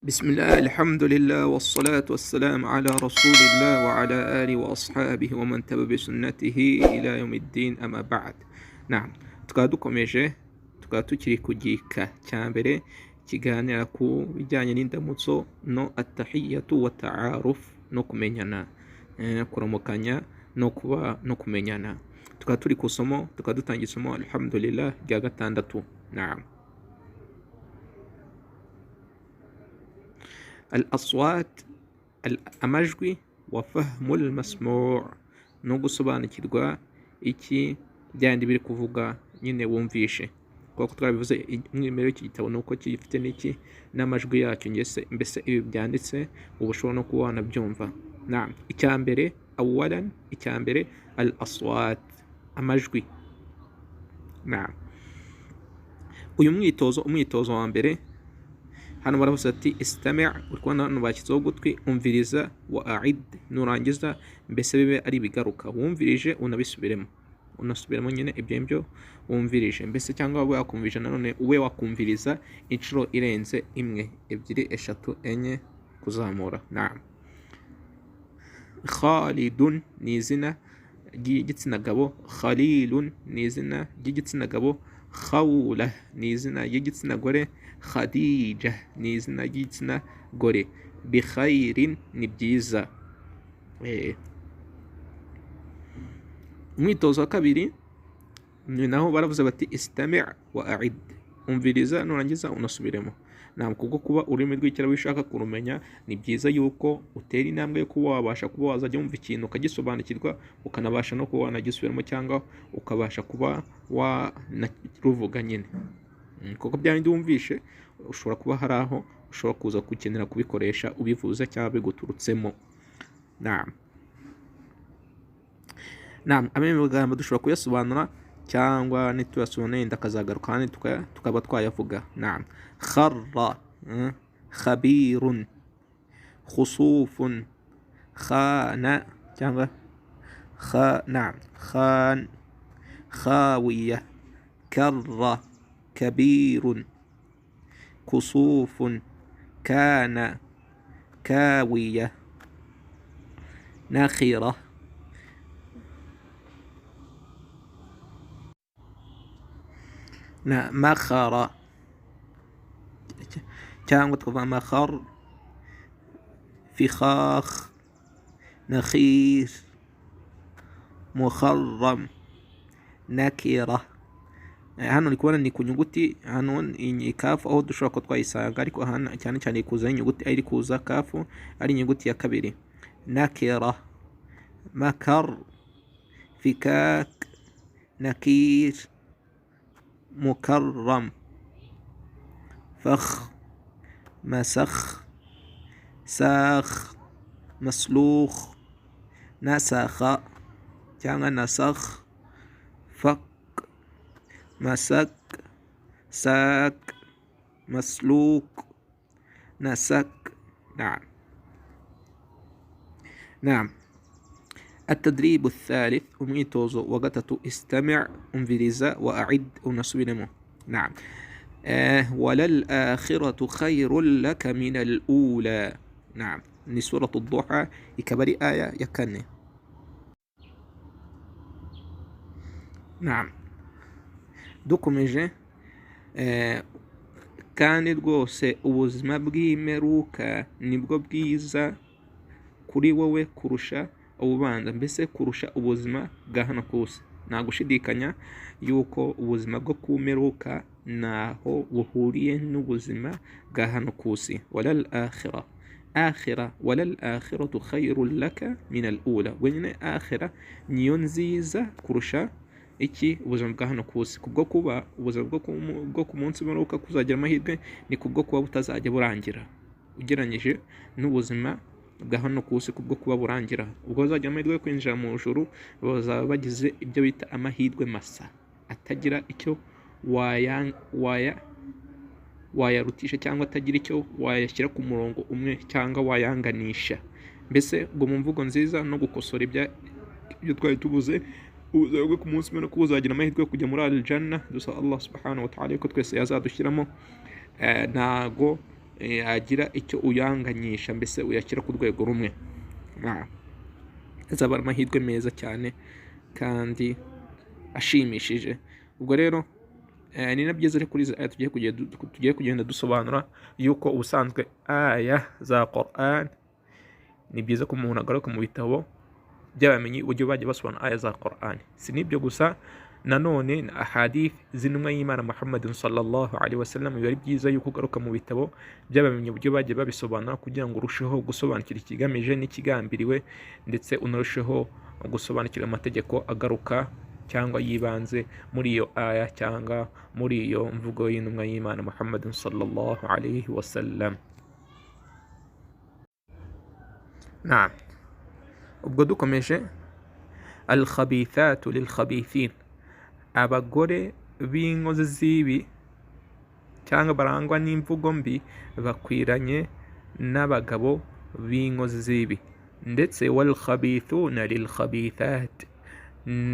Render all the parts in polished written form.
بسم الله، الحمد لله، والصلاة والسلام على رسول الله وعلى آله وأصحابه ومن تبع بسنته إلى يوم الدين، أما بعد. نعم، tukaba dukomeje, tukaba tukiri ku gika cya mbere kiganira ku bijyanye n'indamutso no atahiyatu wa ta'aruf, no kumenyana, kuramukanya no kuba no kumenyana. Tukaba turi ku isomo, tukaba dutangira isomo, alhamdulillah, rya gatandatu. Naam. Al aswat, amajwi, wa fahmul masmu', no gusobanukirwa iki byandi biri kuvuga nyine wumvishe. Kuko twabivuze, umwimerere w'iki gitabo ni uko gifite n'iki n'amajwi yacyo, ngese mbese ibi byanditse uba ushobora no kuba wanabyumva. Naam. Icya mbere, awalan, icya mbere al aswat, amajwi. Naam. Uyu mwitozo, umwitozo wa mbere, hano baravuze ati istami', uri kubona hano bashyizeho ugutwi, umviriza, wa a'id, nurangiza mbese bibe ari ibigaruka wumvirije unabisubiremo, unasubiramo nyine ibyo ngibyo wumvirije mbese, cyangwa ube wakumvisha nanone, ube wakumviriza inshuro irenze imwe, ebyiri, eshatu, enye kuzamura. Naam. Khalidun ni izina ry'igitsina gabo, Khalilun ni izina ry'igitsina gabo, Khawla ni izina ry'igitsina gore, Khadija ni izina ry'igitsina gore, Bikhairin ni byiza. Umwitozo wa kabiri ni naho baravuze bati istami' wa a'id, umviriza nurangiza unasubiremo. Ntabwo kubwo kuba ururimi rw'icyarabu ushaka kurumenya, ni byiza yuko utera intambwe yo kuba wabasha kuba wazajya wumva ikintu ukagisobanukirwa, ukanabasha no kuba wanagisubiramo cyangwa ukabasha kuba wanaruvuga nyine. Kuko bya bindi wumvishe ushobora kuba hari aho ushobora kuza gukenera kubikoresha ubivuze cyangwa biguturutsemo. Naam. Naam, amwe mu magambo dushobora kuyasobanura cyangwa nituyasobanura yenda akazagaruka ahandi tukaba twayavuga. Naam. Kharra, khabirun, khusufun, khana cyangwa kha, naam, khan, khawiya, karra, kabirun, kusufun, kana, kawiya, nakhira. Na makhara cyangwa tukavuga makhar, fikhakh, nakhir, mukharram, nakira. Hano ndi kubona ni ku nyuguti, hano ni kafu aho dushobora kuba twayisanga, ariko hano cyane cyane iri kuza inyuguti, iri kuza kafu ari inyuguti ya kabiri. Nakira, makar, fikak, nakir, mukarram, fakh, masakh, sakh, maslukh, nasakha cyangwa nasakh, fak, masak, sak, masluk, nasak. نعم. نعم. التدريب الثالث، umwitozo wa gatatu، استمع، umviriza، وأعد، unasubiremo. نعم. وللآخرة خير لك من الأولى. نعم، ni سورة الضحى، ikaba ari aya ya kane. نعم. Dukomeje, kandi rwose ubuzima bw'imperuka nibwo bwiza kuri wowe kurusha ububanza, mbese kurusha ubuzima bwa hano ku isi. Nta gushidikanya yuko ubuzima bwo ku mperuka ntaho buhuriye n'ubuzima bwa hano ku isi. Walal akhira, akhira, walal akhiratu khayrun laka min al ula. Wenyine akhira niyo nziza kurusha iki ubuzima bwa hano ku isi. Kubwo kuba ubuzima bwo ku munsi w'imperuka kuzagira amahirwe ni kubwo kuba butazajya burangira ugereranyije n'ubuzima bwa hano ku isi, kubwo kuba burangira. Ubwo bazagira amahirwe yo kwinjira mu ijuru bazaba bagize ibyo bita amahirwe masa atagira icyo wayarutisha cyangwa atagira icyo wayashyira ku murongo umwe cyangwa wayanganisha. Mbese ubwo mu mvugo nziza no gukosora ibyo twari tubuze, ubuzima bwo ku munsi w'imperuka buzagira amahirwe yo kujya muri aljanna. Dusaba Allah subhanahu wa ta'ala ko twese yazadushyiramo. Ntago agira icyo uyanganyisha, mbese uyashyira ku rwego rumwe. Azaba amahirwe meza cyane kandi ashimishije. Ubwo rero ni na byiza kuri izi aya tugiye kugenda dusobanura yuko ubusanzwe aya za Qur'an ni byiza ko umuntu agaruka mu bitabo by'abamenyi uburyo bagiye basobanura aya za Qur'an. Si n'ibyo gusa, nanone na ahadith z'intumwa y'Imana Muhammad sallallahu alaihi wasallam biba ari byiza yuko ugaruka mu bitabo by'abamenyi uburyo bagiye babisobanura kugira ngo urusheho gusobanukira ikigamije n'ikigambiriwe, ndetse unarusheho gusobanukira amategeko agaruka cyangwa yibanze muri iyo aya cyangwa muri iyo mvugo y'intumwa y'Imana Muhammad sallallahu alaihi wasallam. Naam, ubwo dukomeje al-khabithatu lil-khabithin, abagore b'inkozi z'ibi cyangwa barangwa n'imvugo mbi bakwiranye n'abagabo b'inkozi z'ibi, ndetse wal-khabithuna lil-khabithat,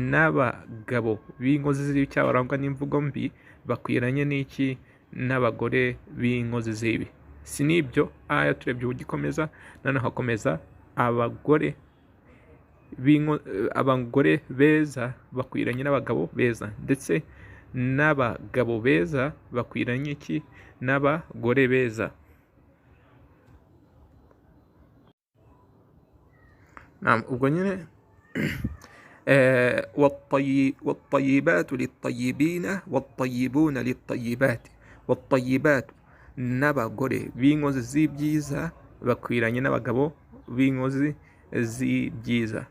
n'abagabo b'inkozi z'ibi cyangwa barangwa n'imvugo mbi bakwiranye n'iki? N'abagore b'inkozi z'ibi. Si n'ibyo, aya turebye uburyo ikomeza, noneho hakomeza abagore beza bakwiranye n'abagabo beza, ndetse n'abagabo beza bakwiranye iki? N'abagore beza. Naam, ubwo nyine wattayibatu littayibina wattayibuna littayibati, wattayibatu n'abagore b'inkozi z'ibyiza bakwiranye n'abagabo b'inkozi z'ibyiza.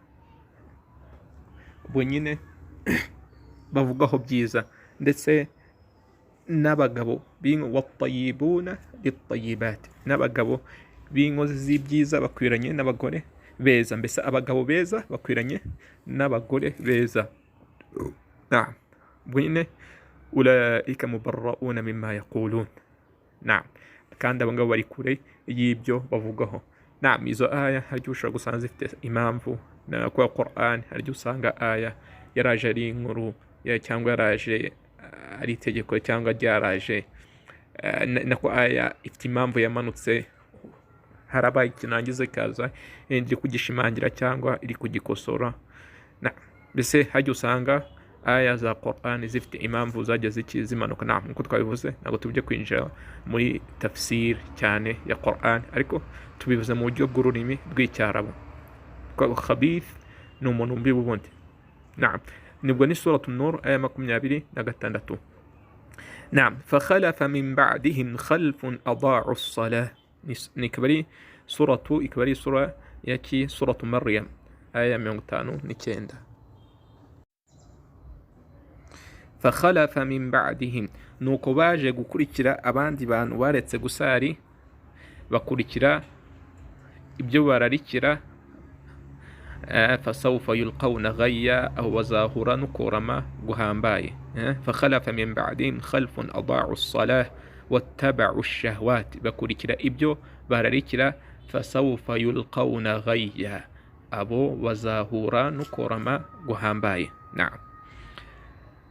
Ubwo nyine bavugaho byiza, ndetse n'abagabo wattayibuna littayibati, n'abagabo b'inkozi z'ibyiza bakwiranye n'abagore beza, mbese abagabo beza bakwiranye n'abagore beza. Naam, ubwo nyine ulaika mubarrauna mimma yaqulun. Naam, kandi abo ngabo bari kure y'ibyo bavugaho. Naam, izo aya hari igihe ushobora gusanga zifite impamvu na kwa Qur'an, hari igihe usanga aya yaraje ari inkuru cyangwa yaraje ari itegeko cyangwa ryaraje nako aya ifite impamvu yamanutse, harabaye ikinangiza ikaza iri kugishimangira cyangwa iri kugikosora. Mbese hajya usanga aya za Qur'an zifite impamvu zajya zimanuka. Naam, nkuko twabivuze ntabwo tujye kwinjira muri tafsir cyane ya Qur'an, ariko tubivuze mu buryo bw'ururimi rw'icyarabu. Khabith ni umuntu mbi bundi. Naam, nibwo ni suratu Nur aya 26. Naam, fakhalafa min ba'dihim khalfun adaa'u as-salah, ni ikaba suratu, ikaba ari sura yaki suratu Maryam aya 59. Fakhalafa min ba'dihim, nuko baje gukurikira abandi bantu baretse gusari, bakurikira ibyo bararikira. Fasawfa yulqawna ghayya, aho bazahura n'ukorama guhambaye. Fakhalafa min ba'dihim khalfun adaa'u as-salah wattaba'u ash-shahawat, bakurikira ibyo bararikira. Fasawfa yulqawna ghayya, abo bazahura n'ukorama guhambaye. Naam,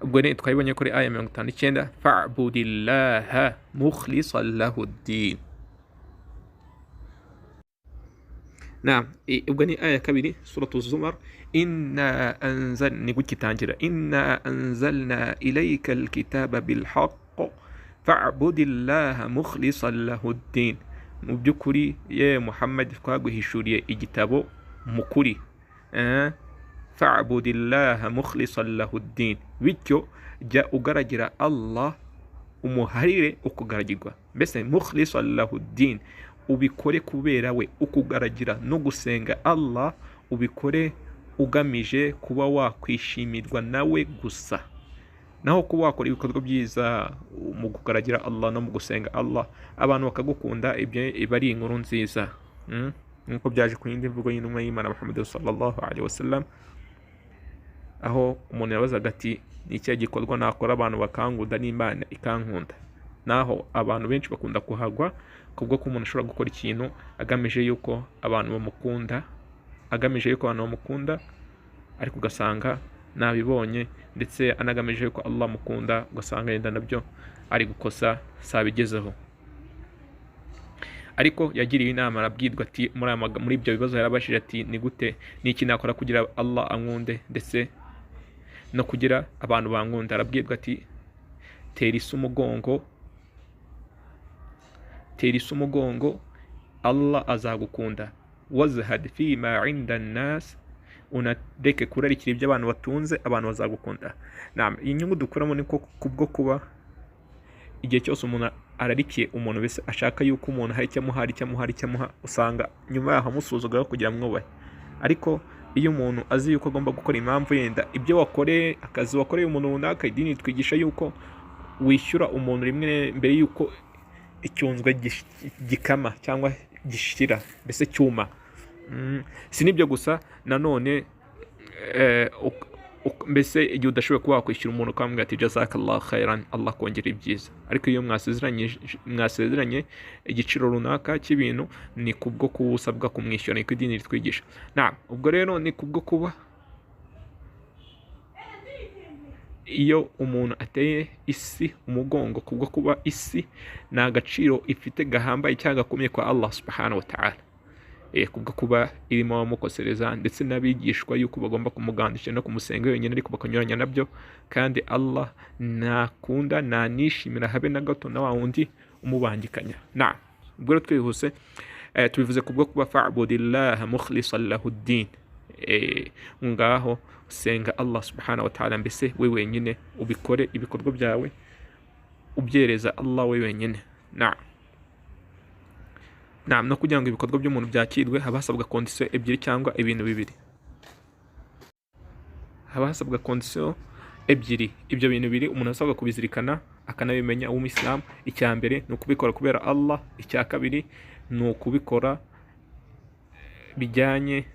ubwo ni twabibonye kuri aya 59, fa'budillaha mukhlishan lahu ad-din. Naam, ubwo ni aya kabiri suratu Zumar, inna anzalna, ni gukitangira, inna anzalna ilayka al-kitaba bil haqq fa'budillaha mukhlishan lahu ad-din. Mu by'ukuri ye Muhammad twaguhishuriye igitabo mu kuri. Fa'budillaha mukhlishan lahu ad-din, bityo jya ugaragira Allah umuharire ukugaragirwa. Mbese mukhlishan lahu ad-din, ubikore kubera we, ukugaragira no gusenga Allah ubikore ugamije kuba wakwishimirwa nawe gusa. Naho kuba wakora ibikorwa byiza mu kugaragira Allah no mu gusenga Allah abantu bakagukunda, ibyo iba ari inkuru nziza. Nkuko byaje ku yindi mvugo y'intumwa y'Imana Muhammad sallallahu alaihi wasallam, aho umuntu yabazaga ati ni ikihe gikorwa nakora abantu bakankunda n'Imana ikankunda? Naho abantu benshi bakunda kuhagwa kubwo ko umuntu ashobora gukora ikintu agamije yuko abantu bamukunda, agamije yuko abantu bamukunda, ariko ugasanga nabibonye, ndetse anagamije yuko Allah amukunda, ugasanga yenda nabyo ari gukosa sabigezeho. Ariko yagiriwe inama, arabwirwa ati muri ibyo bibazo yarabashije ati ni gute, ni iki nakora kugira Allah ankunde ndetse no kugira abantu bankunda? Arabwirwa ati tera isi umugongo, tera isi umugongo, Allah azagukunda. Wazhad fima inda nnas, unareke kurarikira ibyo abantu batunze, abantu bazagukunda. Naam, inyungu dukuramo ni ko kubwo kuba igihe cyose umuntu ararikiye umuntu wese ashaka yuko umuntu hari icyo amuha, hari icyo amuha, hari icyo amuha, usanga nyuma yaho amusuzugura kugira amwubahe. Ariko iyo umuntu azi yuko agomba gukora, impamvu yenda ibyo wakoreye, akazi wakoreye umuntu runaka, idini twigisha yuko wishyura umuntu rimwe mbere yuko icyunzwe gikama cyangwa gishira, mbese cyuma. Si n'ibyo gusa nanone, mbese igihe udashoboye kuba wakwishyura umuntu ukamubwira ati jazakallahu khairan, Allah kongera ibyiza. Ariko iyo mwasezeranye igiciro runaka cy'ibintu, ni kubwo kuba usabwa kumwishyura, niko idini ritwigisha. Naam, ubwo rero ni kubwo kuba iyo umuntu ateye isi umugongo, kubwo kuba isi nta gaciro ifite gahambaye cyangwa gakomeye kwa Allah subhanahu wa ta'ala, kubwo kuba irimo abamukosereza ndetse n'abigishwa yuko bagomba kumugandisha no kumusenga wenyine, ariko bakanyuranya nabyo, kandi Allah ntakunda ntanishimira habe na gato na wa wundi umubangikanya. Naam, ubwo rero twihuse, tubivuze kubwo kuba fa'budillaha mukhlisan lahu ddin, ngaho senga Allah subhanahu wa ta'ala, mbese we wenyine, ubikore ibikorwa byawe ubyereza Allah we wenyine. Naam. Naam, no kugira ngo ibikorwa by'umuntu byakirwe haba hasabwa kondisiyo ebyiri cyangwa ibintu bibiri. Haba hasabwa kondisiyo ebyiri. Ibyo bintu bibiri umuntu asabwa kubizirikana akanabimenya w'umuyisilamu. Icya mbere ni ukubikora kubera Allah, icya kabiri ni ukubikora bijyanye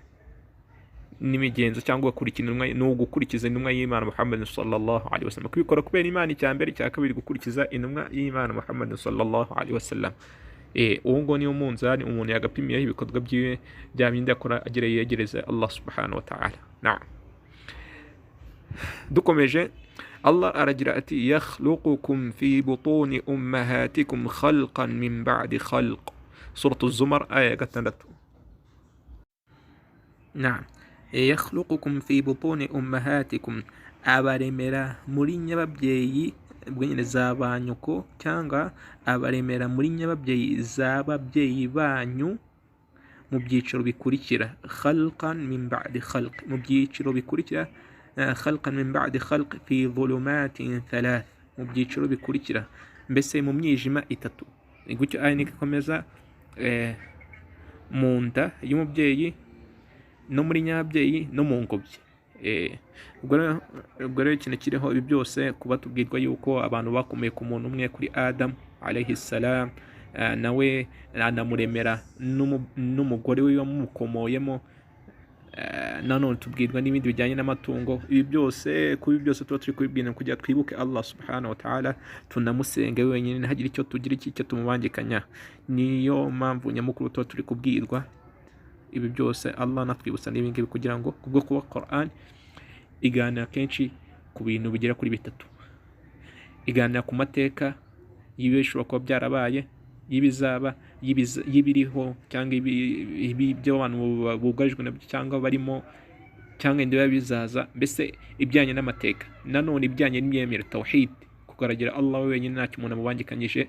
n'imigenzo cyangwa ugakurikira intumwa, ni ugukurikiza intumwa y'Imana Muhammad sallallahu alaihi wasallam. Kubikora kubera Imana icya mbere, icya kabiri gukurikiza intumwa y'Imana Muhammad sallallahu alaihi wasallam. Uwo ngo niwo munzani umuntu yagapimiyeho ibikorwa byiwe bya bindi akora agira yegereze Allah subhanahu wa ta'ala. Naam. Dukomeje, Allah aragira ati yakhluqukum fi butuni ummahatikum khalqan min ba'di khalq. Suratu Zumar aya ya 6. Naam. Yakhluqukum fi butuni ummahatikum, abaremera muri nyababyeyi ubwo nyine za ba nyoko, cyangwa abaremera muri nyababyeyi z'ababyeyi banyu mu byiciro bikurikira, khalqan min ba'di khalq, mu byiciro bikurikira, khalqan min ba'di khalq fi dhulumatin thalath, mu byiciro bikurikira, mbese mu mwijima itatu. Ni gutyo aya niko ikomeza, mu nda y'umubyeyi no muri nyababyeyi no mu ngobyi. Ubwo rero ikintu kiriho ibi byose kuba tubwirwa yuko abantu bakomeye ku muntu umwe, kuri Adam alayhi salam, nawe anamuremera n'umugore we wamukomoyemo. Nanone tubwirwa n'ibindi bijyanye n'amatungo. Ibi byose, kubi byose tuba turi kubibwira kugira twibuke Allah subhanahu wa ta'ala, tunamusenge wenyine, ntihagire icyo tugira icyo tumubangikanya. Niyo mpamvu nyamukuru tuba turi kubwirwa ibi byose. Allah natwibutsa n'ibi ngibi kugira ngo kubwo kuba Quran iganira kenshi ku bintu bigera kuri bitatu, iganira ku mateka y'ibishobora kuba byarabaye, y'ibizaba, y'ibiriho cyangwa ibyo abantu bugarijwe nabyo cyangwa barimo cyangwa indiba bizaza, mbese ibijyanye n'amateka. Nanone ibijyanye n'imyemerere, tawhid, kugaragira Allah we wenyine ntacyo umuntu amubangikanyije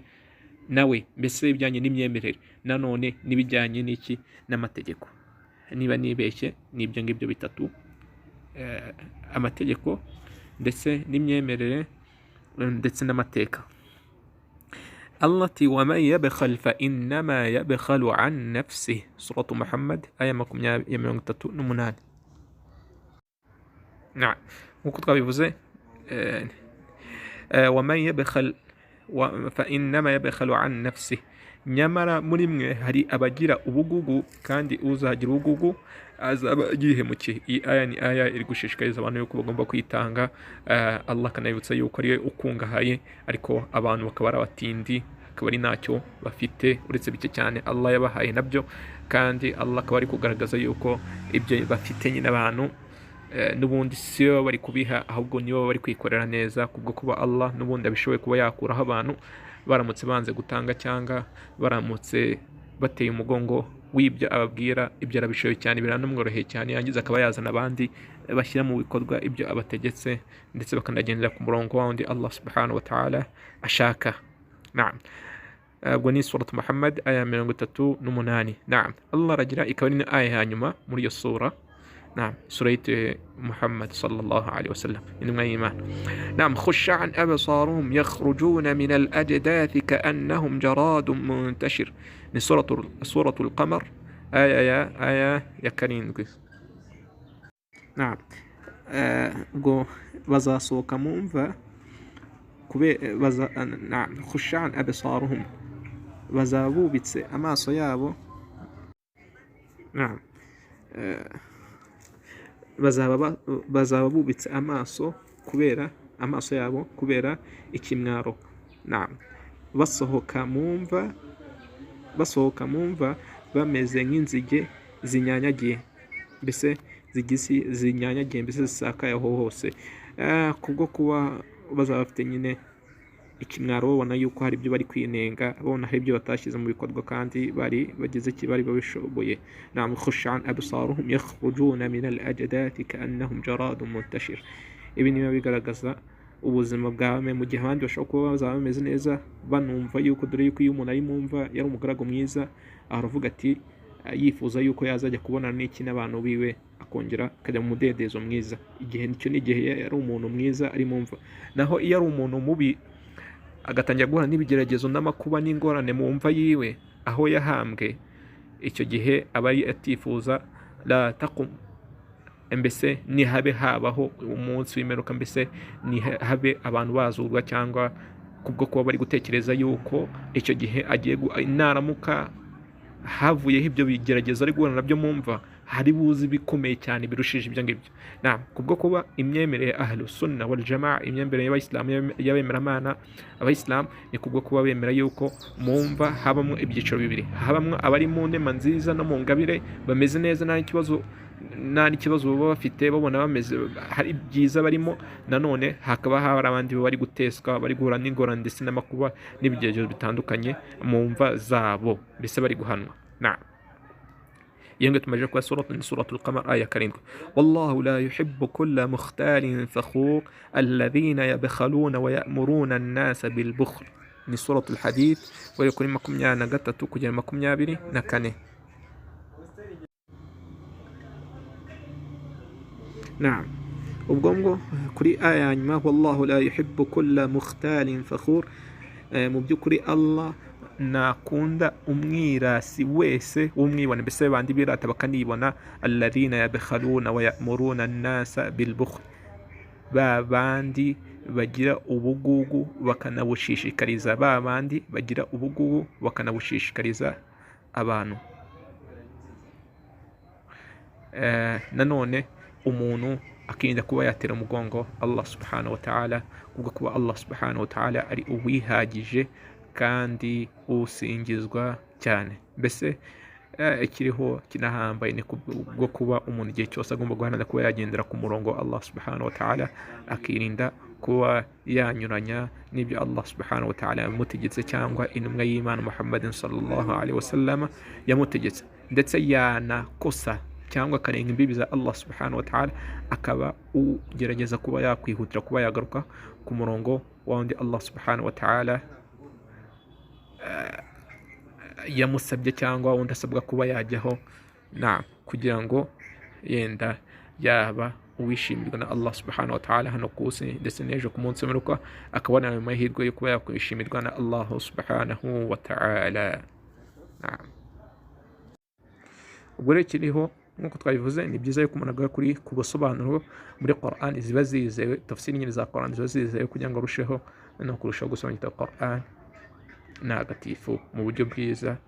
nawe, mbese ibijyanye n'imyemerere. Nanone n'ibijyanye n'iki, n'amategeko. Niba nibeshye ni ibyo ngibyo bitatu, amategeko ndetse n'imyemerere ndetse n'amateka. Allah ati waman yabkhal fa innama yabkhalu an nafsihi, Suratu Muhammad aya 38. Naam, nkuko twabivuze, waman yabkhal fa innama yabkhalu an nafsihi, nyamara muri mwe hari abagira ubugugu, kandi uzagira ubugugu azaba yihemukiye. Iyi aya ni aya iri gushishikariza abantu yuko bagomba kwitanga. Allah akanabibutsa yuko ariwe ukungahaye, ariko abantu bakaba ari abatindi, akaba ari ntacyo bafite uretse bike cyane Allah yabahaye nabyo. Kandi Allah akaba ari kugaragaza yuko ibyo bafite nyine abantu, n'ubundi si bo bari kubiha, ahubwo nibo bari kwikorera neza, kubwo kuba Allah n'ubundi abishoboye kuba yakuraho abantu baramutse banze gutanga cyangwa baramutse bateye umugongo w'ibyo ababwira, ibyo arabishoboye cyane, biranamworoheye cyane, yangiza akaba yazana abandi bashyira mu bikorwa ibyo abategetse, ndetse bakanagendera ku murongo wa wundi Allah subhanahu wa ta'ala ashaka. Naam, ubwo ni Surat Muhammad aya 38. Naam, Allah aragira, ikaba ari aya ya nyuma muri iyo sura. Naam, sura yitiriwe Muhammad sallallahu alaihi wasallam, intumwa y'Imana. Naam, khushan absaruhum yakhrujuna min al-ajdathi ka'annahum jaradun muntashir. Ni suratul Qamar aya ya 7. Naam, ubwo bazasohoka mu mva naam, khushan absaruhum, bazabubitse amaso yabo. Naam, bazaba bubitse amaso kubera amaso yabo kubera ikimwaro. Naam, basohoka mu mva bameze nk'inzige zinyanyagiye, mbese zinyanyagiye, mbese zisakaye aho hose, kubwo kuba bazaba bafite nyine ikimwaro, babona yuko hari ibyo bari kwinenga, babona hari ibyo batashyize mu bikorwa kandi bari bageze bari babishoboye. Naam, khushan absaruhum yakhrujuna min al-ajdathi ka'annahum jaradun muntashir. Ibi niba bigaragaza ubuzima bwawe mu gihe abandi bashobora kuba bazaba bameze neza, banumva yuko dore yuko iyo umuntu ari mu mva yari umugaragu mwiza, aravuga ati yifuza yuko yazajya kubonana n'iki n'abantu biwe, akongera akajya mu mudendezo mwiza. Igihe nicyo ni igihe yari umuntu mwiza ari mu mva. Naho iyo ari umuntu mubi agatangira guhura n'ibigeragezo n'amakuba n'ingorane mu mva yiwe aho yahambwe, icyo gihe aba ari atifuza la taqum, mbese nihabe habaho umunsi w'imperuka, mbese nihabe abantu bazurwa, cyangwa kubwo kuba bari gutekereza yuko icyo gihe agiye naramuka havuyeho ibyo bigeragezo ari guhura nabyo mu mva, hari buzi bikomeye cyane birushije ibyo ngibyo. Naam, kubwo kuba imyemerere ya Ahlus Sunna wal Jamaa, imyemerere y'Abayisilamu y'abemeramana Abayisilamu, ni kubwo kuba bemera yuko mu mva habamo ibyiciro bibiri, habamo abari mu nema nziza no mu ngabire bameze neza, nta n'ikibazo baba bafite, babona bameze hari byiza barimo, nanone hakaba hari abandi bari guteswa, bari guhura n'ingorane ndetse n'amakuba n'ibigeragezo bitandukanye mu mva zabo, mbese bari guhanwa. Naam, iyo ngiyo tumaze kuba suratul Qamar aya 7. Wallahu la yuhibbu kulla mukhtalin fakhur alladhina yabkhaluna wa ya'muruna an-nasa bil bukhl. Ni suratul Hadid bari kuri 23 kugera 24. Naam, ubwo ngo kuri aya ya nyuma wallahu la yuhibbu kulla mukhtalin fakhur, mu by'ukuri Allah nakunda umwirasi wese w'umwibone, mbese bandi birata bakanibona. Alladhina yabkhaluna wa ya'muruna an-nasa bil bukhl, ba bandi bagira ubugugu bakanabushishikariza, ba bandi bagira ubugugu bakanabushishikariza abantu. Nanone umuntu akirinda kuba yatera umugongo Allah subhanahu wa ta'ala, kubwo kuba Allah subhanahu wa ta'ala ari uwihagije kandi usingizwa cyane. Mbese ikiriho kinahambaye ni kubwo kuba umuntu igihe cyose agomba guharanira kuba yagendera ku murongo Allah subhanahu wa ta'ala, akirinda kuba yanyuranya n'ibyo Allah subhanahu wa ta'ala yamutegetse cyangwa intumwa y'Imana Muhammadin sallallahu alaihi wasallam yamutegetse, ndetse yanakosa cyangwa akarenga imbibi za Allah subhanahu wa ta'ala, akaba ugerageza kuba yakwihutira kuba yagaruka ku murongo wa wundi Allah subhanahu wa ta'ala yamusabye cyangwa undi asabwa kuba yajyaho, na kugira ngo yenda yaba uwishimirwa na Allah subhanahu wa ta'ala hano ku isi ndetse n'ejo ku munsi w'imperuka, akabona ayo mahirwe yo kuba yakwishimirwa na Allah subhanahu wa ta'ala. Ubwo rero kiriho nk'uko twabivuze, ni byiza yuko umuntu agwa kuri ku busobanuro muri Qur'an ziba zizewe, tafsiri nyine za Qur'an ziba zizewe, kugira ngo arusheho no kurushaho gusobanukirwa Qur'an ntagatifu mu buryo bwiza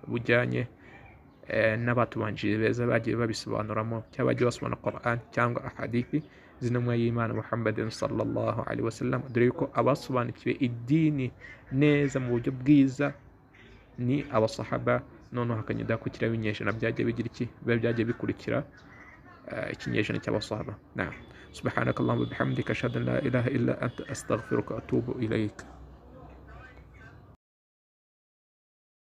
bujyanye n'abatubanjirije beza bagiye babisobanuramo, cyangwa bagiye basobanura Qur'an cyangwa ahadithi z'intumwa y'Imana Muhammadin sallallahu alaihi wasallam. Dore yuko abasobanukiwe idini neza mu buryo bwiza ni abasahaba, noneho hakagenda hakurikiraho ibinyejana byagiye bigira iki, biba byagiye bikurikira ikinyejana cy'abasahaba. Naam, subhanakallahumma bihamdika ashhadu an la ilaha illa anta astaghfiruka wa atubu ilayk.